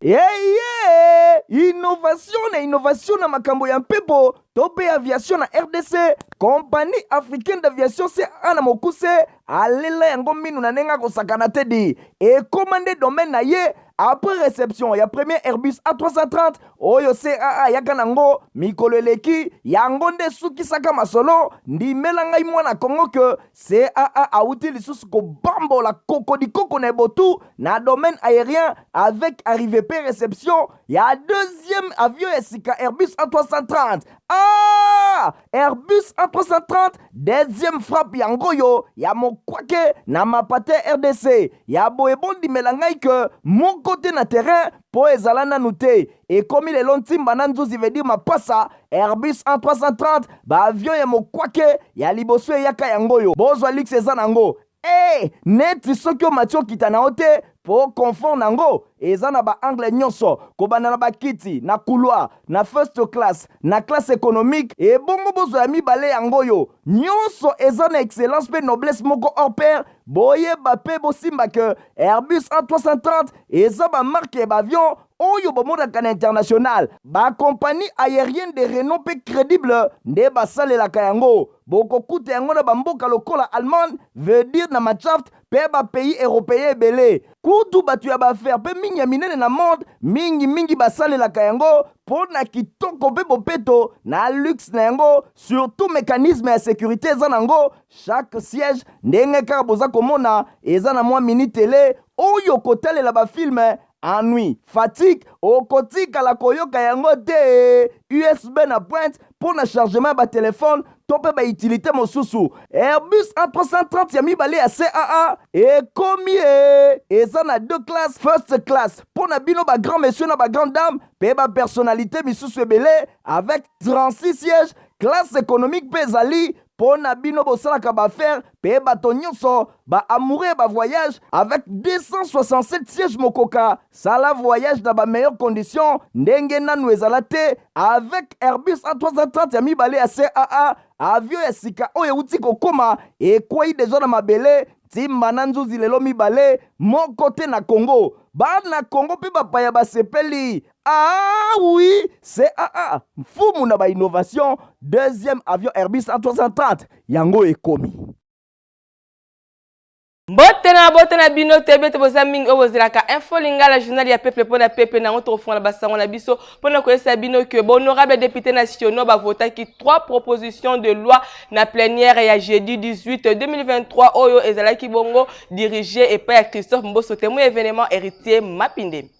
Eye innovation na innovation na makambo ya mpepo to mpe aviation na RDC, Compagnie africaine d'aviation CAA na mokuse alela yango minu na ndenge akosakana te di ekoma nde domaine na ye après réception ya premier Airbus A330 oyo CAA ayaka nango mikolo eleki. Yango nde esukisaka masolo. Ndimela ngai mwana Kongo ke CAA awuti lisusu kobambola kokodikoko na ebotu na domaine aérien avec arrivée pe réception ya deuxième avion ya sika Airbus A330. Ah! Airbus A330 deuxième frappe yango oyo ya mokwake na mapate RDC ya boye. Bondimela ngai ke moko te na terrain mpo ezala nanu te. Ekomi lelo ntimba na nzuzi, veut dire mapasa. Airbus A330, baavion ya mokwake ya liboso eyaka yango oyo. Bozwa luxe eza nango e neti soki omati okita na yo te, mpo confort nango eza na baangle nyonso, kobanda na bakiti na couloir, na first class, na classe économique. Ebongo bozwa ya mibale yango oyo, nyonso eza na excellence mpe noblesse moko hors pair. Boyeba mpe bosimba ke Airbus A330 eza bamarque ya baavion oyo bomonaka na international. Bacompagnie aérienne de renom mpe crédible nde basalelaka yango. Bokokuta yango na bamboka lokola Allemagne, veut dire na Mannschaft, mpe bapays européen ebele. Kutu bato ya baaffaire mpe mingi ya minene na monde mingimingi basalelaka yango mpo na kitoko mpe bopeto na luxe na yango. Surtout mécanisme ya sécurité eza nango. Chaque siège, ndenge kaka boza komona, eza na mwa mini télé oyo kotalela bafilm. Ennui, fatigue okotikala koyoka yango te. USB na pointe mpo na chargement ya batelefone to mpe bautilité mosusu. Airbus A330 ya mibale ya CAA ekomi e eza na deux classes: first class mpo na bino bagrand monsieur na bagrand dame mpe bapersonnalité misusu ebele avec 36 sièges. Classe économique mpe ezali mpo na bino bosalaka baaffaire mpe bato nyonso baamoureux bavoyage avec 267 sièges. Mokoka sala voyage na bameilleure condition ndenge nanu ezala te avec Airbus A330 ya mibale ya CAA. Avion ya sika oyo euti kokóma, ekwei deja na mabele ntimba na nzuzi lelo mibale moko te na Congo. Bana Congo mpe bapaya basepeli. Ah oui, CAA mfumu na bainnovation. Deuxième avion Airbus A330 yango ekomi. Mbote na bote na bino. Toyebi ete boza mingi oyo bozelaka Info Lingala, journal ya peuple mpo na peuple. Nango tokofungola basango na biso mpona koyesa bino ke bahonorable député nationaux bavotaki trois propositions de loi na plénière ya jeudi 18 2023 oyo ezalaki bongo dirigé epai ya Christophe Mboso. Témoin événement, Héritier Mapindemi.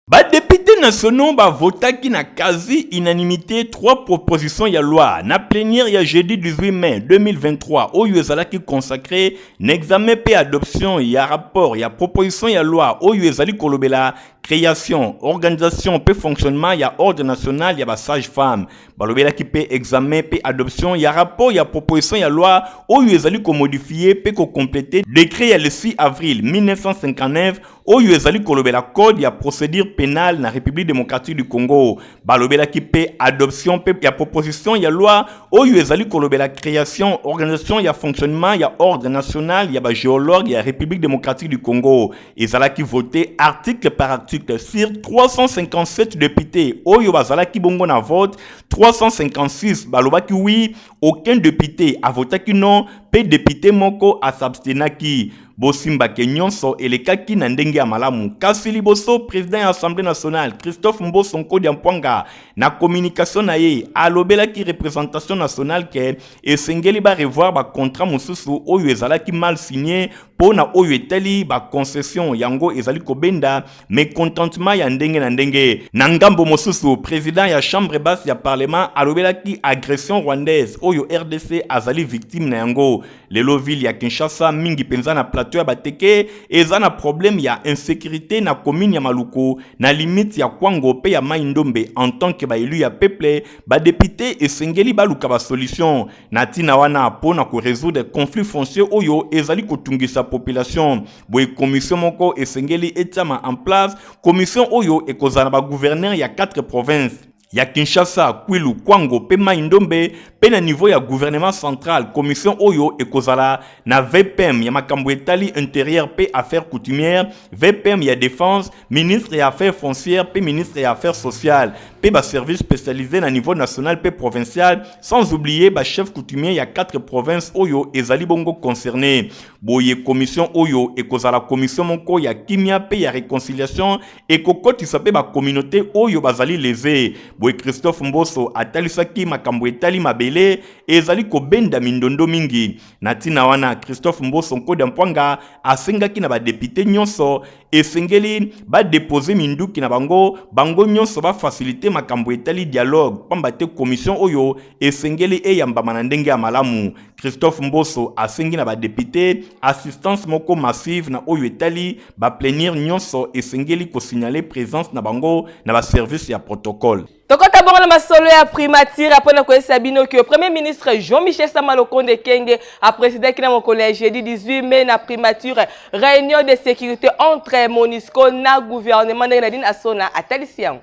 Badéputé nationaux bavotaki na quasi unanimité trois propositions ya loi na plénière ya jeudi 18 mai 2023 oyo ezalaki consacré na examen mpe adoption ya rapport ya proposition ya loi oyo ezali kolobela création, organisation mpe fonctionnement ya Ordre national ya basage femme. Balobelaki mpe examen mpe adoption ya rapport ya proposition ya loi oyo ezali komodifier mpe kocompléter décret ya le 6 avril 1959 oyo ezali kolobela code ya procédure pénale na République démocratique du Congo. Balobelaki mpe adoption mpe ya proposition ya loi oyo ezali kolobela création, organisation ya fonctionnement ya Ordre national ya bagéologue ya République démocratique du Congo. Ezalaki voté article par article. Sur 357 députés oyo bazalaki bongo na vote, 356 balobaki oui, aucun député avotaki non mpe député moko asabstenaki. Bosimbake nyonso elekaki na ndenge ya malamu. Kasi liboso, président ya Assemblée nationale Christophe Mboso Nkodia Mpwanga, na communication na ye, alobelaki représentation nationale ke esengeli barevoir bacontrat mosusu oyo ezalaki mal signé mpo na oyo etali baconcession. Yango ezali kobenda mécontentement ya ndenge na ndenge. Na ngambo mosusu, président ya chambre basse ya parlement alobelaki agression rwandaise oyo RDC azali victime na yango. Lelo ville ya Kinshasa, mingi mpenza na plateau ya Bateke, eza na problème ya insécurité na commune ya Maluku, na limite ya Kwango mpe ya Mai Ndombe. En tant que baélu ya peuple, badéputé esengeli baluka basolution na ntina wana mpo na korésoudre conflit foncier oyo ezali kotungisa population. Boye commission moko esengeli etiama en place, commission oyo ekozala na bagouverneur ya 4 provinces. ya Kinshasa, Kwilu, Kwango mpe Mai-Ndombe, mpe na niveau ya gouvernement central, commission oyo ekozala na VPM ya makambo etali interieur mpe affaires coutumières, VPM ya défense, ministre ya affaires foncières mpe ministre ya affaires sociales, mpe ba services spécialisés na niveau national mpe provincial, sans oublier ba chefs coutumiers ya 4 provinces oyo ezali bongo concerné. Boye commission oyo ekozala commission moko ya kimia mpe ya réconciliation, ekokotisa mpe ba communauté oyo bazali lésé. Boye Christophe Mboso atalisaki makambo etali mabele ezali kobenda mindondo mingi. Na ntina wana, Christophe Mboso Nkodia Mpwanga asengaki na badepute nyonso esengeli badepose minduki na bango, bango nyonso bafacilite makambo etali dialogue, pamba te commission oyo esengeli eyambama na ndenge ya malamu. Christophe Mboso asengi na badepute assistance moko massive na oyo etali baplénière nyonso, esengeli kosignale présence na bango na baservice ya protocole. Tokɔta bongo na masolo ya primature mpona koyebisa bino ke Premier ministre Jean-Michel Sama Lukonde Kenge aprésidaki na mokolo ya jeudi 18 mai na primature réunion de sécurité entre MONUSCO na gouvernement, ndenge Nadine Asona atalisi yango.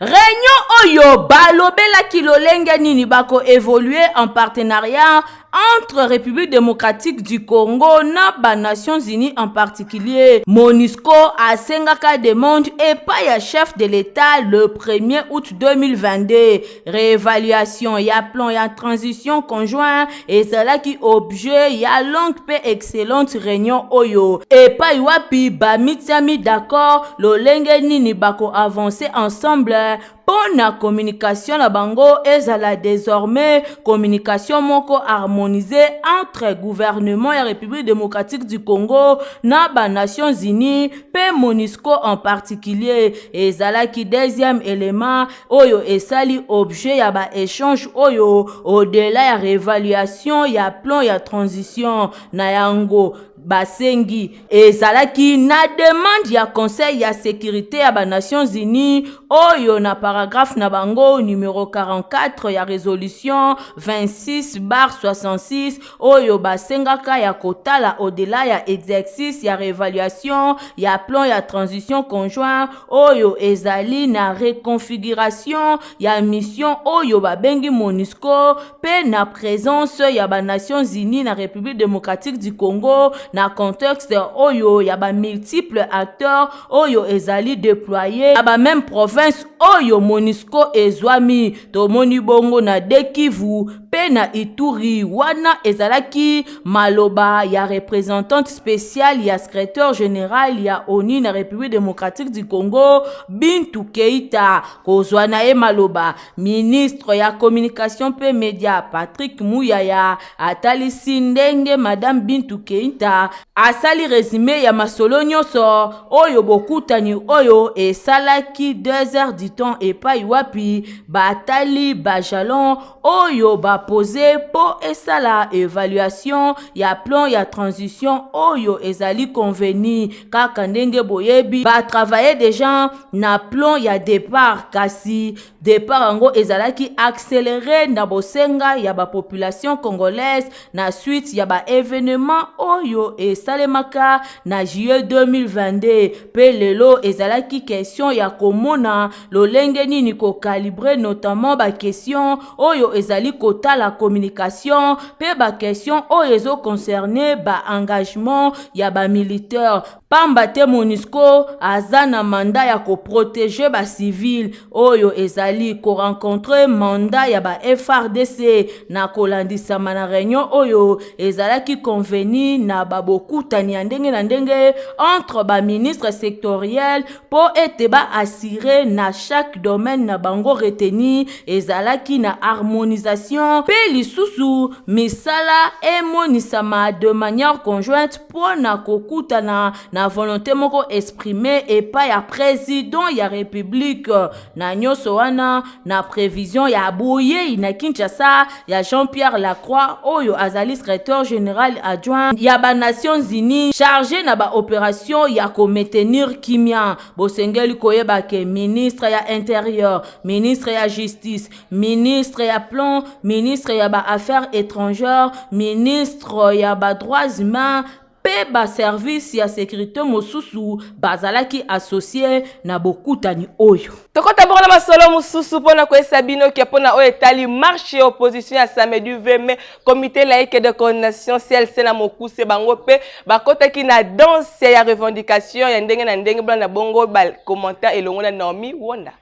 Réunion oyo balobelaki lolenge nini bakoévolue en partenariat entre République démocratique du Congo na Banations unies, en particulier MONUSCO. Asengaka demande epai ya chef de l'État le 1er août 2022. Réévaluation ya plan ya transition conjoint ezalaki objet ya longue mpe excellente réunion oyo, epai wapi bamitiami d'accord lolenge nini bakoavance ensemble mpo na communication na bango ezala désormais communication moko harmonisée entre gouvernement ya République démocratique du Congo na Banations unies mpe MONUSCO en particulier. Ezalaki deuxième élément oyo esali objet ya baéchange oyo, au-delà ya réévaluation ya plan ya transition. Na yango basengi ezalaki na demande ya Conseil ya sécurité ya Banations unies oyo na paragraphe na bango numéro 44 ya résolution 26/66, oyo basengaka ya kotala au-delà ya exercice ya réévaluation ya plan ya transition conjoint oyo ezali na reconfiguration ya mission oyo babengi MONUSCO mpe na présence ya Banations unies na République démocratique du Congo, na contexte oyo ya bamultiple acteurs oyo ezali déployé na bameme province oyo MONUSCO ezwami. Tomoni bongo na deux Kivu mpe na Ituri. Wana ezalaki maloba ya représentante spéciale ya secrétaire général ya ONU na République démocratique du Congo, Bintu Keita. Kozwa na ye maloba, ministre ya communication mpe média Patrick Muyaya atalisi ndenge madame Bintu Keita asali résumé ya masolo nyonso oyo bokutani oyo esalaki 2 heures du temps, epai wapi batali bajalon oyo bapose mpo esala évaluation ya plan ya transition oyo ezali convenu. Kaka ndenge boyebi, batravaille déjà na plan ya départ, kasi départ yango ezalaki accéléré na bosenga ya bapopulation congolaise na suite ya baévénement oyo esalemaka na juillet 2022. Mpe lelo ezalaki question ya komona lolenge nini kocalibrer, notamment baquestion oyo ezali kotala communication mpe baquestion oyo ezoconcerne baengagement ya bamilitaire, pamba te MONUSCO aza na mandat ya koprotéger bacivile oyo ezali korencontre mandat ya ba FARDC. Na kolandisama na réunion oyo ezalaki convenu na babokutani ya ndenge na ndenge entre baministre sectoriel mpo ete baassure na chaque domaine na bango retenu ezalaki na harmonisation mpe lisusu misala emonisama de manière conjointe mpo na kokutana na volonté moko exprimé epai ya président ya République. Na nyonso wana, na prévision ya boyei na Kinshasa ya Jean-Pierre Lacroix oyo azali secrétaire général adjoint ya Banations unies chargé na baopération ya komaintenir kimia. Bosengeli koyeba ke ministre ya intérieur, ministre ya justice, ministre ya plan, ministre ya baaffaires étrangères, ministre ya badroits humains mpe mpe ba services ya securite mosusu bazalaki associes na bokutani oyo. Tokota bongo na masolo mosusu mpo na koyesa bino ke mpo na oyo etali marche ya opposition ya samedi 20 mai, comité laïque de coordination CLC na mokuse bango mpe bakotaki na danse ya revendication ya ndenge na ndenge. Bolanda bongo ba commentaire elongo na Naomi Wonda.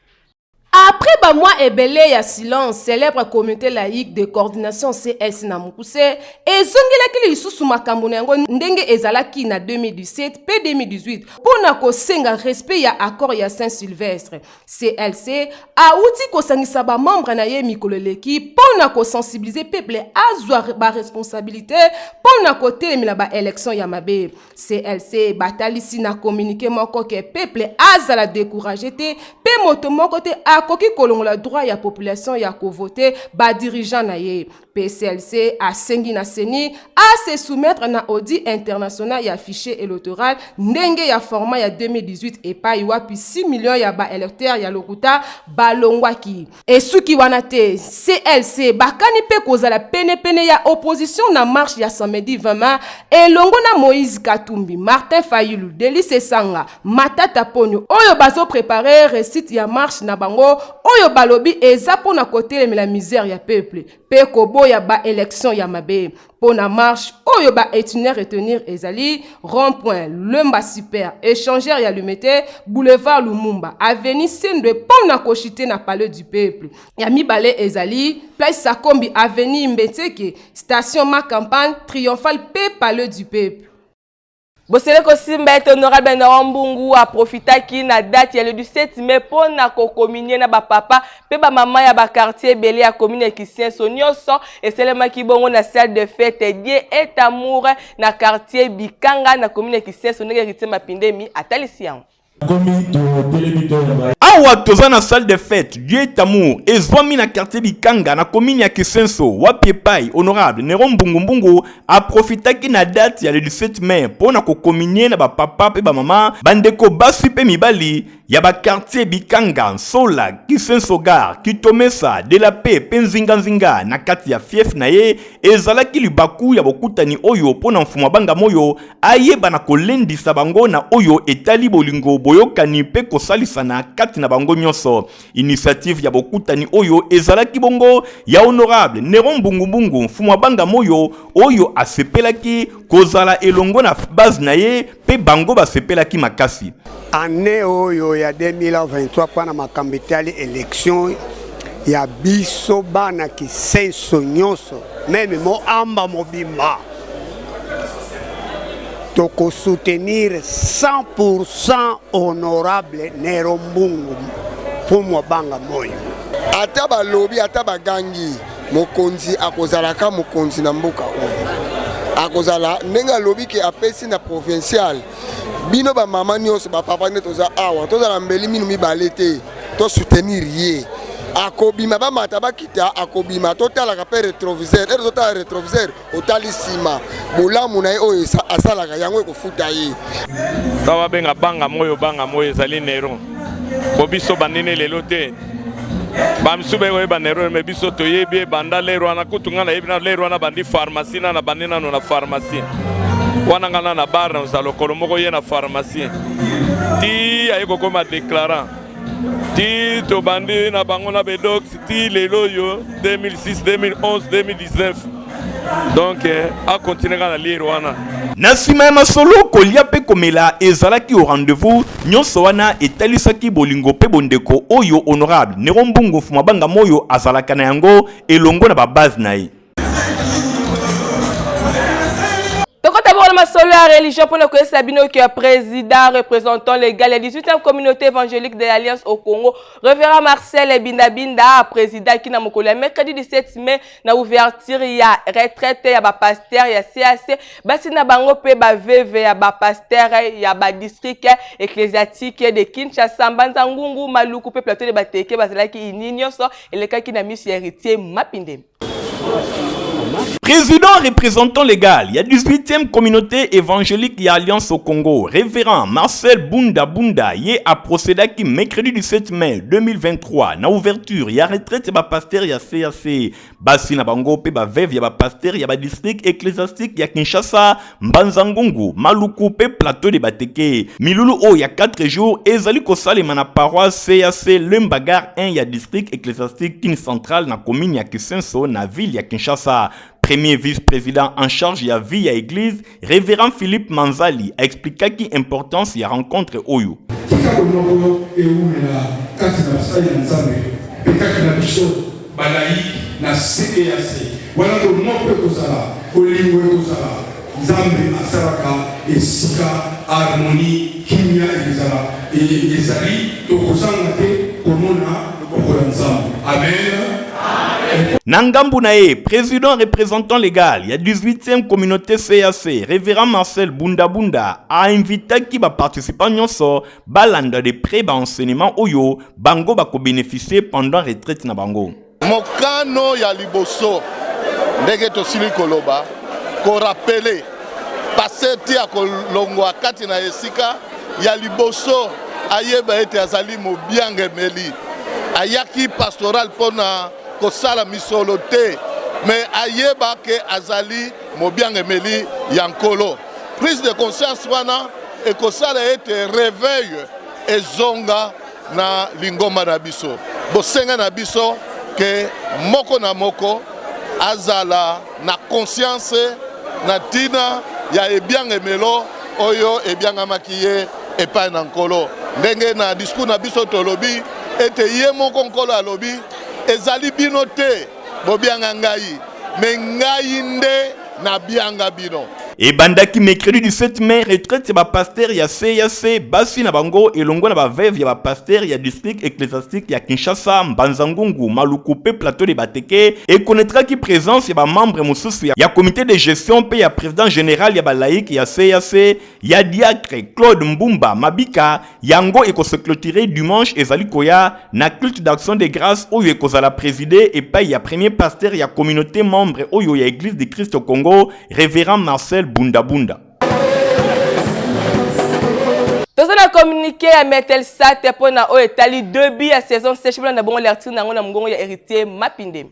Après ba mois ebele ya silence, célèbre comité laïque de coordination CLC na mokuse ezongelaki lisusu makambo na yango ndenge ezalaki na 2017 mpe 2018 mpo na kosenga respect ya accord ya Saint-Sylvestre. CLC awuti kosangisa bamembre na ye mikolo eleki mpo na kosensibiliser peuple azwa baresponsabilité mpo na kotelemela baélection ya mabe. CLC batalisi na communiqué moko ke peuple azala découragé te mpe moto moko te akoki kolongola droit ya population ya kovote badirigeant na ye. CLC asengi na CENI ase soumettre na audit international ya fichier électoral ndenge ya format ya 2018, epai wapi 6 millions ya baélecteur ya lokuta balongwaki. Esuki wana te, CLC bakani mpe kozala penepene ya opposition na marche ya samedi 20 mai elongo na Moïse Katumbi, Martin Fayulu, Delly Sesanga, Matata Ponyo, oyo bazoprépare réussite ya marche na bango oyo balobi eza mpona kotelemela misère ya peuple mpe koboya baélection ya mabe. Mpo na marche oyo, baitinéraire retenir ezali rond-point Lemba Super, échangeur ya Limete, boulevard Lumumba, avenue Sendwe mpo na kochuter na Palais du Peuple. Ya mibale ezali place Sakombi, avenue Mbetseke, station Ma Campagne, Triomphal mpe Palais du Peuple. Bosele kosimba ete honorable Néron Mbungu aprofitaki na date ya le 17 mai mpo na kocommunier na bapapa mpe bamama ya baquartier ebele ya commune ya Kisenso. Nyonso esalemaki bongo na salle de fête Dieu est amour na quartier Bikanga na commune ya Kisenso, ndenge Héritier Mapindemi atalisi yango. Awa toza na salle de fête Dieu est amour, ezwami na quartier Bikanga na commune ya Kisenso, wapi epai honorable Néron Mbungumbungu aprofitaki na date ya le 17 mai mpo na kocommunier na bapapa mpe bamama, bandeko basi mpe mibali ya baquartier Bikanga, Nsola, Kisenso Gare, Kitomesa, de la Paix mpe nzinganzinga na kati ya fief na ye. Ezalaki libaku ya bokutani oyo mpo na mfumu abanga moyo ayeba na kolendisa bango na oyo etali bolingo, boyokani mpe kosalisana kati na bango nyonso. Initiative ya bokutani oyo ezalaki bongo ya honorable Néron Mbungumbungu, mfumu abanga moyo, oyo asepelaki kozala elongo na base na ye mpe bango basepelaki makasi. Année oyo ya 2023, mpona makambo etali élection ya biso bana Kisenso nyonso, même Mont-Amba mobimba, tokosoutenir 100 honorable Néron Mbungu, mfumu banga moyo. Ata balobi, ata bagangi, mokonzi akozalaka mokonzi na mboka oyo. Akozala ndenge alobi ke apesi na provincial. Bino bamama nyonso, bapapa, nde toza awa, tozala mbeli minu mibale te, tosoutenir ye. Akobima, bamata bakita, akobima. Totalaka mpe rétroviseur ere, totala rétroviseur, otali nsima, bolamu na ye oyo asalaka, yango ekofuta ye. Ntango babenga banga moyo, banga moyo ezali Néron, po biso bandini lelo te. Bamisusu bayekoyeba Néron, mais biso toyebi ebanda lero wana. Kutu ngai nayebi na lero wana bandi pharmacie, na bandi nano na pharmacie wana, ngai na na bar na kozala lokolo moko ye na pharmacie ti aye kokóma déclarant, ti tobandi na bango na bedox ti lelo oyo 2006, 2011, 2019. Donc akontinue kaka na lire wana. Na nsima ya masolo, kolia mpe komela ezalaki au rendez-vous. Nyonso wana etalisaki bolingo mpe bondeko oyo honorable Néron Mbungu, mfumu abanga moyo, azalaka na yango elongo na babase na ye. Tokota bongo na masolo ya religion mpona koyebisa bino ke président représentant légal ya 18e communauté évangélique de l'Alliance au Congo, révérend Marcel Bindabinda, aprésidaki na mokolo ya mercredi 17 mai na ouverture ya retraite ya bapasteur ya CAC, basi na bango mpe baveuve ya bapasteur ya badistrict ecclésiastique de Kinshasa, Mbanza Ngungu, Maluku mpe Plateau de Bateke. Bazalaki ini nyonso elekaki na miso ya Héritier Mapindemi. Président représentant légal ya 18e communauté évangélique ya Alliance au Congo, révérend Marcel Bunda Bunda ye aprocédaki mercredi 17 mai 2023 na ouverture ya retraite ya bapasteur ya CAC, basi na bango mpe baveuve ya bapasteur ya badistrict ecclésiastique ya Kinshasa, Mbanza-Ngungu, Maluku mpe Plateau de Bateke. Milulu oyo ya 4 jours ezali kosalema na paroisse CAC Lemba Gare 1 ya district ecclésiastique Kin Central na commune ya Kisenso na ville ya Kinshasa. Premier vice-président en charge ya vie ya église, révérend Philippe Manzali, aexplikaki importance ya rencontre oyo. Tika bomoko ewumela kati na basali na Nzambe mpe kati na biso balaïque na CEAC. Wana bomoko ekozala, bolingo ekozala, Nzambe asalaka esika harmonie, kimia ekozala, ezali tokozanga te komona loboko ya Nzambe. Amen. Na ngambu na ye, président représentant légal ya 18e communauté CAC, révérend Marcel Bunda Bunda, ainvitaki baparticipant nyonso balanda de près baenseignement oyo bango bakobénéficier pendant retraite na bango. Mokano ya liboso, ndenge tosili koloba, korappeler pasteur ti akolongwa kati na esika ya liboso, ayeba ete azali mobiangemeli. Ayaki pastoral mpona kosala misolo te, me ayeba ke azali mobiangemeli ya Nkolo. Prise de conscience wana ekosala ete réveil ezonga na lingomba na biso. Bosenga na biso ke moko na moko azala na conscience na ntina ya ebiangemelo oyo ebiangamaki ye epai na Nkolo. Ndenge na discours na biso tolobi ete ye moko Nkolo alobi: "Ezali bino te bobianga ngai, me ngai nde nabianga bino." Ebandaki mercredi 17 mai, retraite ya bapasteur ya CAC, basi na bango elongo na baveuve ya bapasteur ya district ecclésiastique ya Kinshasa, Mbanza-Ngungu, Maluku mpe Plateau de Bateke, ekonnaîtraki présence ya bamembre mosusu ya comité de gestion mpe ya président général ya balaïque ya CAC, ya diacre Claude Mbumba Mabika. Yango ekose clôturer dimanche ezali koya na culte d'action de grâce oyo ekozala présidé epai ya premier pasteur ya communauté membre oyo ya Église de Christ au Congo, révérend Marcel Bundabunda. Toza na communiqué ya Metelsat mpona oyo etali début ya saison sèche. Mpona na bongo lecture na yango na mongongo ya Héritier Mapindemi.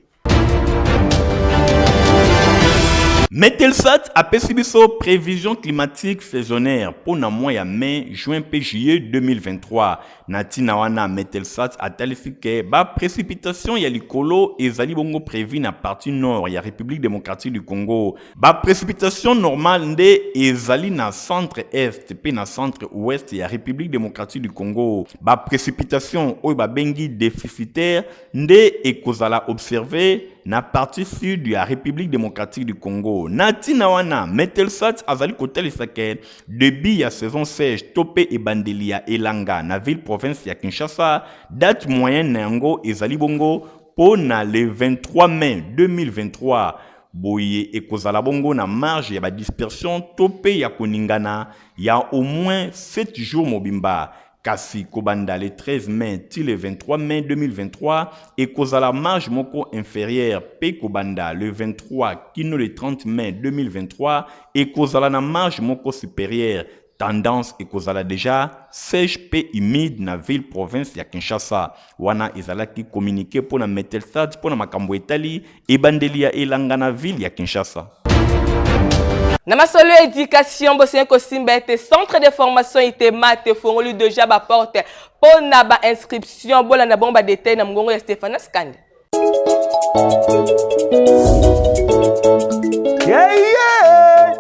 Metelsat apesi biso prévision climatique saisonnière mpo na mois ya mai, juin mpe juillet 2023. Na ntina wana, Metelsat atalisi ke baprécipitation ya likolo ezali bongo prévu na partie nord ya République démocratique du Congo. Baprécipitation normale nde ezali na centre est mpe na centre ouest ya République démocratique du Congo. Baprécipitation oyo babengi déficitaire nde ekozala observé na partie sud ya République démocratique du Congo. Na ntina wana, Metelsat azali kotalisa ke début ya saison sèche to mpe ebandeli ya elanga na ville province ya Kinshasa, date moyenne na yango ezali bongo mpo na le 23 mai 2023. Boye ekozala bongo na marge ya badispersion to mpe ya koningana ya au moins 7 jours mobimba. Kasi kobanda le 13 mai ti le 23 mai 2023, ekozala marge moko inférieure, mpe kobanda le 23 kino le 30 mai 2023, ekozala na marge moko supérieure. Tendance ekozala déjà sèche mpe humide na ville province ya Kinshasa. Wana ezalaki communiqué mpo na Metelsat mpo na makambo etali ebandeli ya elanga na ville ya Kinshasa. Na masolo ya éducation, bosengi kosimba ete centre de formation Itemat efongoli déjà baporte mpo na bainscription. Bolanda bongo badetail na mongongo ya Stéphanas Kande. Yeye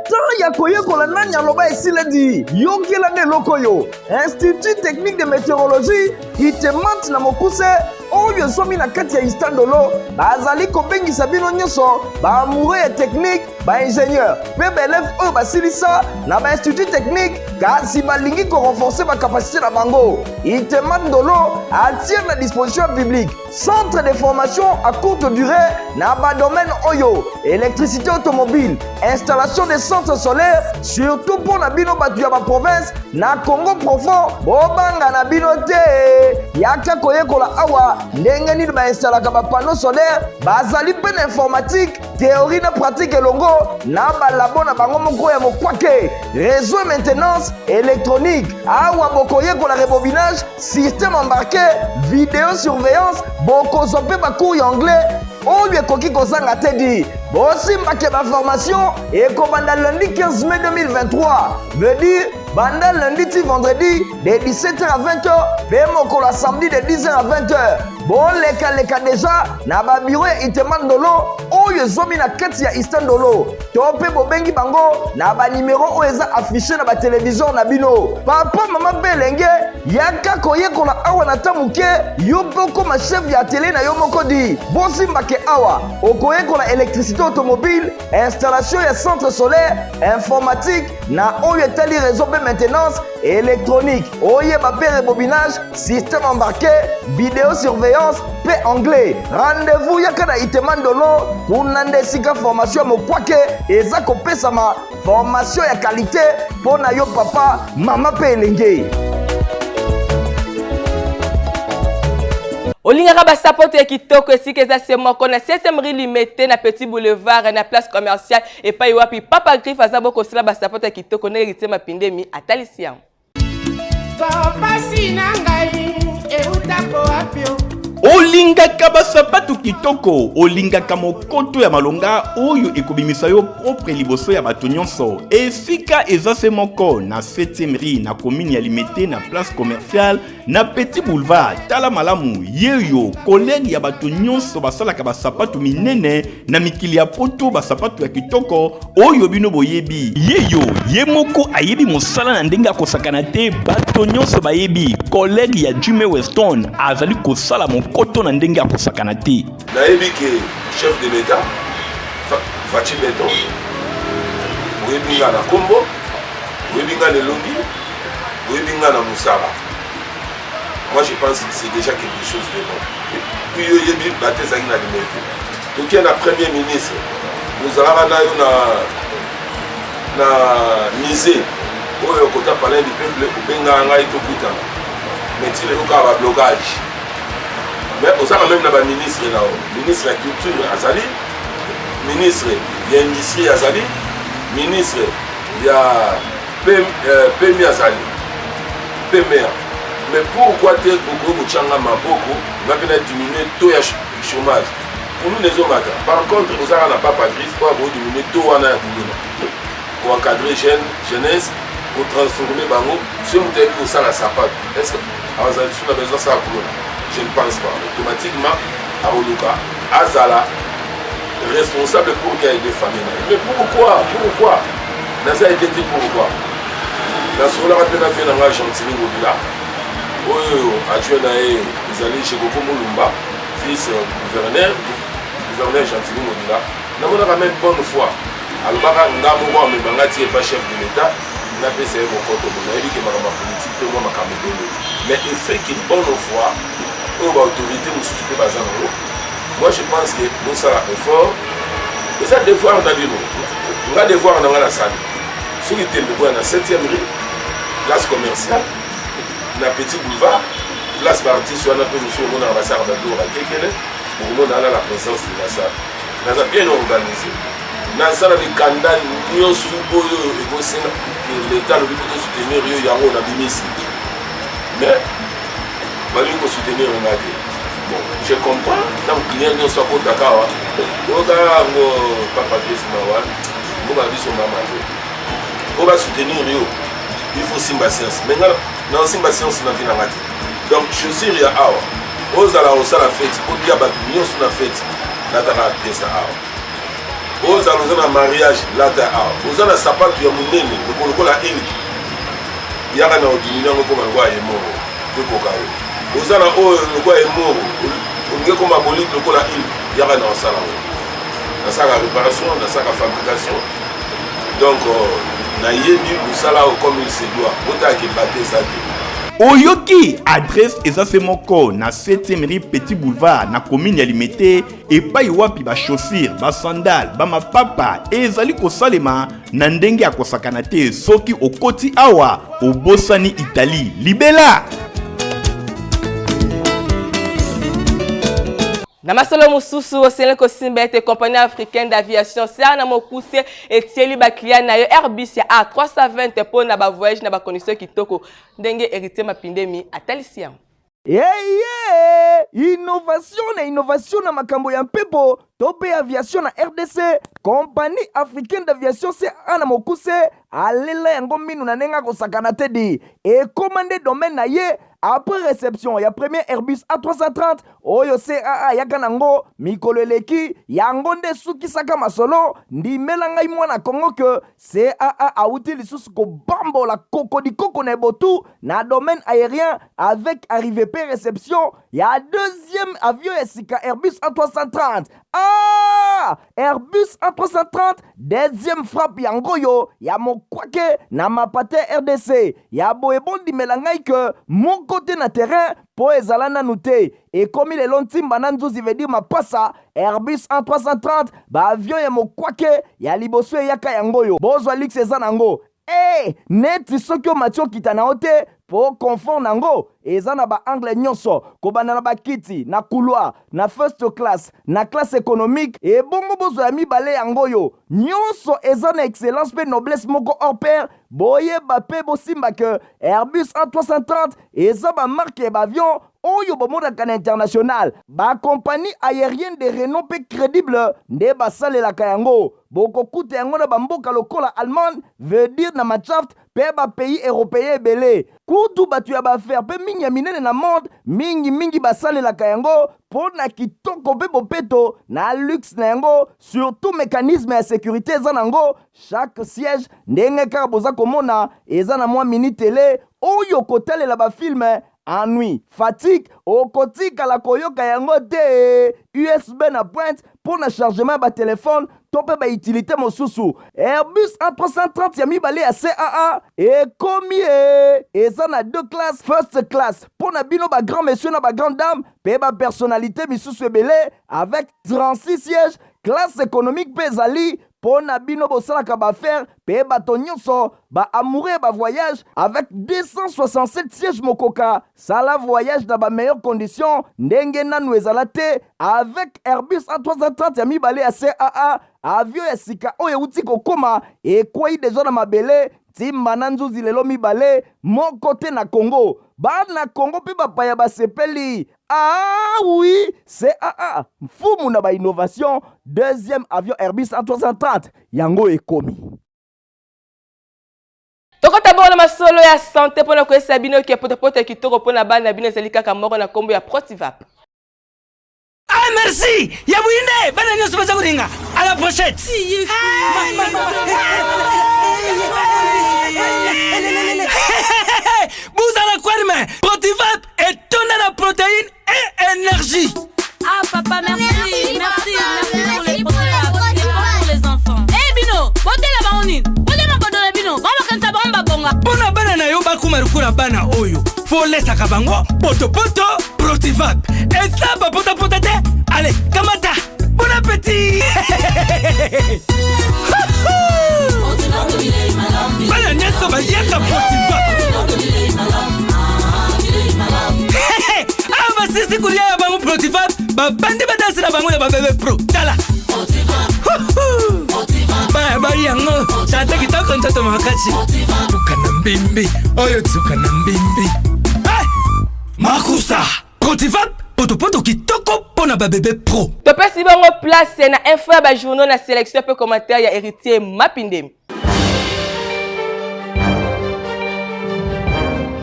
temps ya koyekola nani aloba esiledi. Yokela nde eloko oyo Institut technique de météorologie, Itemat na mokuse, oyo ezwami na kati ya Istandolo, bazali kobengisa bino nyonso baamoureux ya technique, baingénieur mpe baélève oyo basilisa na bainstitut technique kasi balingi korenforcer bacapacité na bango. Itemat Ndolo atie na disposition ya public centre de formation à courte durée na badomaine oyo: électricité automobile, installation de centres solaires. solaire, surtout mpo na bino bato ya baprovince na Congo profond, bobanga na bino te. Yaka koyekola awa ndenge nini bainstalaka bapanneau solaire. Bazali mpe na informatique, théorie na pratique elongo na balabo na bango moko ya mokwake, réseau et maintenance électronique. Awa bokoyekola rebobinage, système embarqué, video surveillance. Bokozwa mpe bacours ya anglais oyo ekoki kozanga te. Di bosimbake, baformation ekobanda lundi 15 mai 2023, veut dire banda lundi ti vendredi de 17h à 20h, mpe mokolo ya samedi de 10h à 20h. Bolekaleka deja na babiro ya Itema Ndolo oyo ezwami na kati ya Eastern Ndolo, to mpe bobengi bango na banimero oyo eza affiche na batelevizio na bino. Papa, mama mpe elenge, yaka koyekola awa na ta moke, yo mpe okoma chef ya atelier na yo moko. Di bosimbake, awa okoyekola électricité automobile, installation ya centre solaire, informatique na oyo etali réseau mpe maintenance électronique, oyeba mpe rebobinage, système embarqué, video surveillance mpe anglais. Rendez-vous, yaka na Itema Ndolo, kuna nde esika formation ya mokwake eza kopesama, formation ya qualité mpo na yo papa, mama mpe elenge. Olingaka basapato ya kitoko, esika eza se moko na 7e rue Limete, na Petit Boulevard, na place commerciale, epai wapi Papa Griffe aza bokosala basapato ya kitoko ndenge Ritie Mapindemi atalisi yango. Pasi na ngai eutako wapi o? Olingaka basapatu kitoko, olingaka mokoto ya malonga oyo ekobimisa yo propre liboso ya bato nyonso, esika eza se moko na 7e rue, na commune ya Limete, na place commerciale, na Petit Boulevard. Tala malamu, yeyo collègue ya bato nyonso basalaka basapatu minene na mikili ya poto, basapatu ya kitoko oyo bino boyebi. Yeyo ye moko ayebi mosala na ndenge akosakana te. Bato nyonso bayebi collègue ya Jimmy Weston azali kosala mokoto na ndenge akosakana te. Nayebi ke chef de l'État Fatshi Beton, oyebi nga na kombo, oyebi nga na elongi, oyebi nga na mosala. Moi, je pense que c'est déjà quelque chose de bon. Puis yo oyebi bato ezalaki na Limete, tokie na premier ministre, ozalaka na yo na musée oyo kota Palais du Peuple, obengaka ngai tokutana, mais ti lelo kaka bablocage. Mais ozaka même na baministre na yo, ministre ya culture azali, ministre ya industrie azali, ministre ya PMI azali, PMA. Mais pourquoi te okoki kotyanga maboko nga mpe na diminue taux ya chômage? Kuluna ezomata. Par contre, ozaka na Papa Griffe oyo akodiminuer taux wana ya kuluna, koencadrer jeune jeunesse, kotransformer bango. Soki moto ayebi kosala sapato, est ce que azala lisusu na besoin asala kuluna? Je ne pense pas. Automatiquement akoluka azala responsable pour qu'il aide famille na ye. Mais pourquoi, pourquoi naza aide te? Pourquoi? Nasololaka mpe na vie na ngai Gentiny Ngobila, oyo adjoint na ye ezali Jekoko Molumba, vice gouverneur, gouverneur Gentiny Ngobila. Namonaka même bonne foi, alobaka nga moko amemanga ti epa chef de l'État, napesa ye mokoto. Bo nayebi ke makambo ya politike mpe mwa makambo ebele, mais effet ke bonne foi oyo baautorité mosusu mpe baza nango, moi je pense que bosala effort, eza devoir na bino. Nga devoir na nga nasali. Soki tembe, boya na 7e rue, place commerciale, na Petit Boulevard, place baartiste wana mpe mosusu omonaka basalaka babiloko bakekele, okomona wana la présence de la salle. Naza bien organisé, nasala mikanda nyonso oyo ekosenga l'État alobi po tosoutenir yo, yango nabimisi, mais balingi kosoutenir nga te. Bon, je comprends. Ntango client nyonso akotaka awa, oyoka yango, Papa Griffe, mawa mboka na biso mama te. Po basoutenir yo, il faut simba science, mais nga naosimba science na vie na nga te. Donc chaussure ya awa, ozala kosala fête, otia bato nyonso na fête, lataka pièce awa. Ozala oza na mariage, lata awa. Oza na sapatu ya monene lokola eliki, yaka na odimini yango ekoma lokola yemoro, ekoka yo. Oza na oyo lokola yemoro, olingi ekoma bolite lokola ilke, yaka na osala yango. Nasalaka réparation, nasalaka fabrication, donc nayebi mosala oyo comme il se doit. Botalaka ebate eza te. Oyoki adresse eza se moko na 7e rue Petit Boulevard na commune ya Limete epai wapi ba chaussures, ba sandales, ba mapapa ezali kosalema na ndenge ya kosakana te. Soki okoti awa obosani Italie libela. Na masolo mosusu, osengeli kosimba ete Compagnie africaine d'aviation CAA na mokuse etieli ba clients na yo Airbus ya A320 mpo na ba voyage na ba conditions kitoko, ndenge Heritier Mapindemi atalisi yango. Eye! Innovation na innovation na makambo ya mpepo to mpe aviation na rdc, Compagnie africaine d'aviation CAA na mokuse alela yango minu na ndenge akosakana te di ekoma nde domaine na ye après reception ya premier Airbus A330 oyo CAA ayaka nango mikolo eleki, yango nde esukisaka masolo. Ndimela ngai mwana Congo que CAA awuti lisusu kobambola kokodikoko na ebotu na domaine aérien avec arrivée pe reception ya deuxième avion ya sika Airbus A330. Ah! Airbus A330 deuxième frappe yango oyo ya mokwake na mapate RDC ya boye. Bondimela ngai que moko te na terrain po ezala nanu te ekomi lelo ntimba na nzuzi veut dire mapasa Airbus A330 ba avion ya mokwake ya liboso eyaka yango oyo bozwa luxe eza nango eh neti soki omati okita na yo te po confort nango eza na ba angle nyonso kobanda na bakiti na couloir na first class na classe économique ebongo bozwa ya mibale yango oyo nyonso eza na excellence pe noblesse moko hors pair. Boyeba pe bosimba que Airbus A330 eza ba marque ya ba avion oyo bomonaka na international. Ba compagnie aerienne de renom pe credible nde basalelaka yango. Bokokuta yango na ba mboka lokola Allemagne, veut dire na Mannschaft pe ba pays europeen ebele. Kutu batu ya ba affaires pe mingi ya minene na monde mingi mingi basalelaka yango po na kitoko pe bopeto na luxe na yango, surtout mecanisme ya securite eza nango. Chaque siège ndenge kaka boza komona eza na mwa mini tele oyo kotalela ba film ennui fatigue okotikala koyoka yango te. USB na pointe mpo na chargement ya ba telephone to mpe ba utilité mosusu. Airbus A330 ya mibale ya CAA ekomi e eza na deux classes, first class mpo na bino ba grand monsieur na ba grande dame mpe ba personnalité misusu ebele avec 36 sièges. Classe économique mpe ezali mpo na bino bosalaka ba affaires mpe bato nyonso ba amoureux ya ba voyage avec 267 sièges mokoka sala voyage na ba meilleures conditions ndenge nanu ezala te avec Airbus A330 ya mibale ya CAA avion ya sika oyo euti kokoma ekwei deja na mabele ntimba na nzuzi lelo mibale moko te na Congo. Bana Congo mpe bapaya basepeli. Ah oui, CAA, mfumu na ba innovation, deuxième avion Airbus A330, yango ekomi. Tokota bongo na masolo ya sante mpo na koyesa bino ke potopoto ya kitoko mpo na bana na bino ezali kaka moko na nkombo ya Protivap. Ah merci ya buyinde bana nyonso baza kolinga à la prochaine. Buzala kwarme Protivap etonda na protéine et énergie. Ah papa merci merci merci pour les Protivap c'est bon pour les enfants. Eh bino botela bango nini botela mabodo na bino bango bakanisa bango babonga. Mpo na bana na yo bakoma lokola bana oyo folesaka bango potopoto Protivap eza bapotapota te ale kamata bon appétit bana nyonso baliaka Protivap awa basisi kolia ya bango Protivap babandi badansi na bango ya babebe pro tala baya bali yango tata kitoko nzoto makasi tuka na mbimbi oyo tuka na mbimbi Makusa Protivap potopoto kitoko mpo na babebe pro. Topesi bongo place na info ya ba journaux na selection mpe commentaire ya Heritier Mapindemi.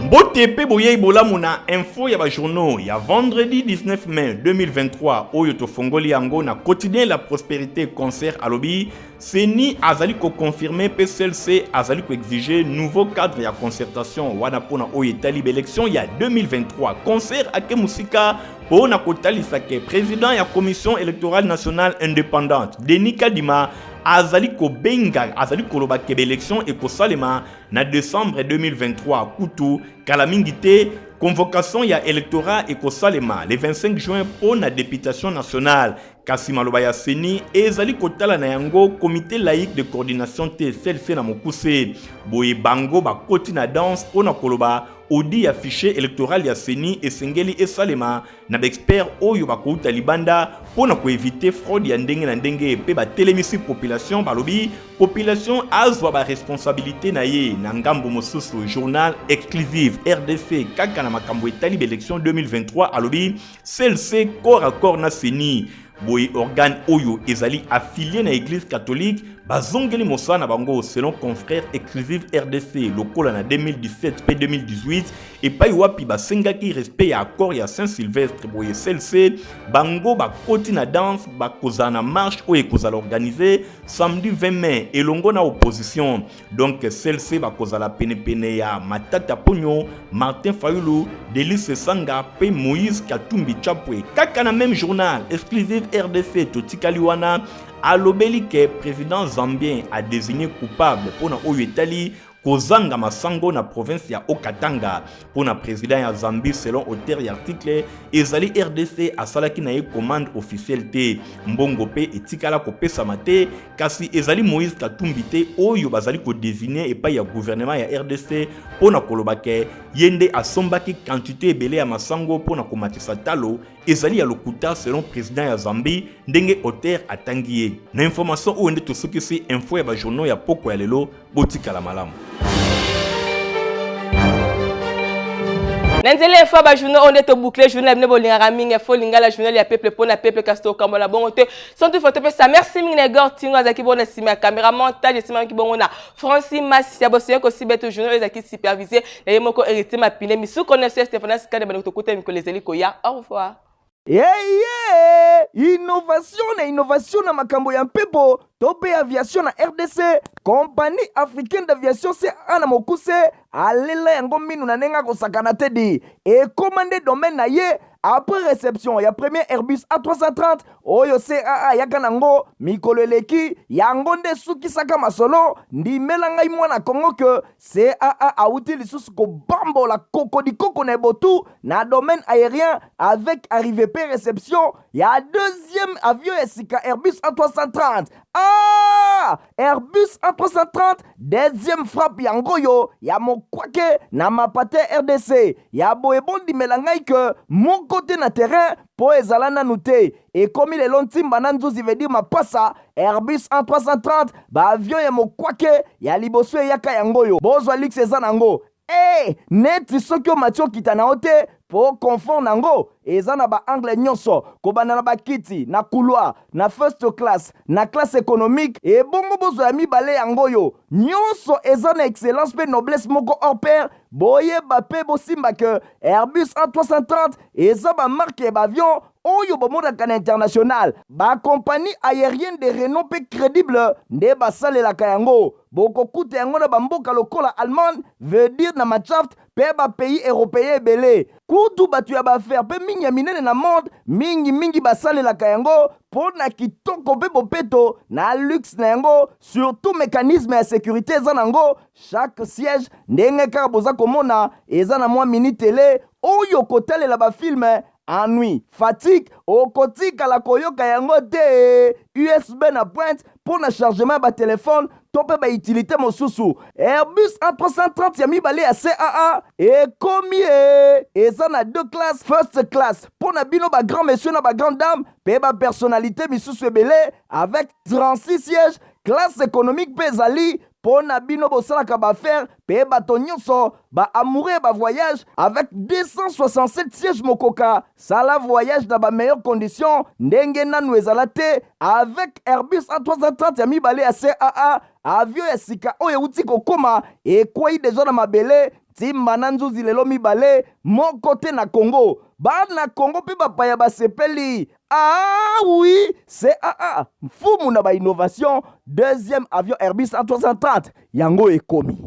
Mbote mpe boyei bolamu na info ya ba journaux ya vendredi 19 mai 2023 oyo tofongoli yango na quotidien La Prosperité concert alobi Ceni azali ko confirmer mpe CLC azali ko exiger nouveau cadre ya concertation wana mpo na oyo etali ba election ya 2023. Concert ake mosika mpo na kotalisa ke president ya Commission electorale nationale independante Denis Kadima azali kobenga, azali koloba ke baélection ekosalema na décembre 2023. Kutu kala mingi te, convocation ya électorat ekosalema le 25 juin mpo na députation nationale. Kasi maloba ya CENI ezali kotala na yango comité laïque de coordination te, CLC na mokuse. Boye bango bakoti na danse mpo na koloba audit ya fichier électoral ya CENI esengeli esalema na baexpert oyo bakouta libanda mpo na koevite fraude ya ndenge na ndenge. Mpe batelemisi population, balobi population azwa baresponsabilité na ye. Na ngambo mosusu, journal Exclusive RDC, kaka na makambo etali baélection 2023, alobi CLC corps à corps na CENI. Boye organe oyo ezali affilié na Église catholique bazongeli mosala na bango. Selon confrère Exclusive RDC, lokola na 2017 mpe 2018 epai wapi basengaki respect ya accord ya Saint-Sylvestre, boye CLC bango bakoti na danse. Bakozala na marche oyo ekozala organisé samedi 20 mai elongo na opposition. Donc CLC bakozala penepene ya Matata Ponyo, Martin Fayulu, Delly Sesanga mpe Moïse Katumbi Chapwe. Kaka na même journal Exclusive RDC, totikali wana, alobeli ke président zambien adésigné coupable mpona oyo etali kozanga masango na province ya Haut-Katanga. Mpo na président ya Zambie, selon auteur ya article, ezali RDC asalaki na ye commande officielle te, mbongo mpe etikala kopesama te. Kasi ezali Moïse Katumbi te oyo bazali kodésigner epai ya gouvernement ya RDC mpo na koloba ke ye nde asombaki quantité ebele ya masango mpo na komatisa talo, ezali ya lokuta selon président ya Zambie, ndenge auteur atangi ye na information oyo. Nde tosukisi info ya bajournaux ya poko ya lelo. Botikala malamu. Na nzela info ya bajournaux oyo nde toboucle journal ya bino bolingaka mingi, Info Lingala, journal ya peuple mpo na peuple. Kasi tokambola bongo te sans toutefois topesa merci mingi na Egor Tingo, azalaki bongo na nsima ya caméra, montage esimamaki bongo na Francis Masia. Bosengi kosiba ete journal oyo ezalaki supervisé na ye moko Héritier Mapine Misuko na Stéphanas Kande. Bandeko, tokuta mikolo ezali koya. Au revoir. Eye innovation na innovation na makambo ya mpepo to mpe aviation na RDC, Compagnie africaine d'aviation CAA na mokuse alela yango minu na ndenge akosakana te di ekóma nde domaine na ye. Après réception ya premier Airbus A330 oyo CAA ayaka nango mikolo eleki, yango nde esukisaka masolo. Ndimela ngai mwana Kongo ke CAA awuti lisusu kobambola kokodikoko na ebotu na domaine aérien avec arrivée pe réception ya deuxième avion ya sika, Airbus A330. Ah, Airbus A330 deuxième frappe yango oyo ya mokwake na mapate RDC. Ya boye, bondimela ngai ke moko te na terrain mpo ezala nanu te. Ekomi lelo ntimba na nzuzi, veut dire mapasa. Airbus A330, baavion ya mokwake ya liboso eyaka yango oyo. Bozwa luxe eza nango e neti soki omati okita na yo te, mpo confort nango eza na baangle nyonso, kobanda na bakiti na couloir, na first class, na classe économique. Ebongo bozwa ya mibale yango oyo, nyonso eza na excellence mpe noblesse moko hors pair. Boyeba mpe bosimba ke Airbus A330 eza bamarque ya baavion oyo bomonaka na international. Bakompagnie aérienne de renom mpe crédible nde basalelaka yango. Bokokuta yango na bamboka lokola Allemagne, veut dire na Mannschaft, mpe bapays européen ebele. Kutu bato ya baaffaires mpe mingi ya minene na monde mingimingi basalelaka yango mpo na kitoko mpe bopeto na luxe na yango. Surtout mécanisme ya sécurité eza nango, chaque siège, ndenge kaka boza komona, eza na mwa mini télé oyo kotalela bafilme. Ennui, fatigue, okotikala koyoka yango te. USB na pointe mpo na chargement ya batelefone to mpe bautilité mosusu. Airbus A330 ya mibale ya CAA ekomi e eza na deux classes: first class mpo na bino bagrand monsieur na bagrand dame mpe bapersonnalité misusu ebele avec 36 sièges. Classe économique mpe ezali mpo na bino bosalaka baaffaires mpe bato nyonso baamoureux ya bavoyage avec 267 sièges. Mokoka sala voyage na bameilleures conditions ndenge nanu ezala te avec Airbus A330 ya mibale ya CAA. Avion ya sika oyo euti kokóma, ekwei deja na mabele ntimba na nzuzi lelo mibale moko te na Congo. Bana Congo mpe bapaya basepeli. Ah oui, CAA mfumu na bainnovation, deuxième avion Airbus A330 yango ekomi.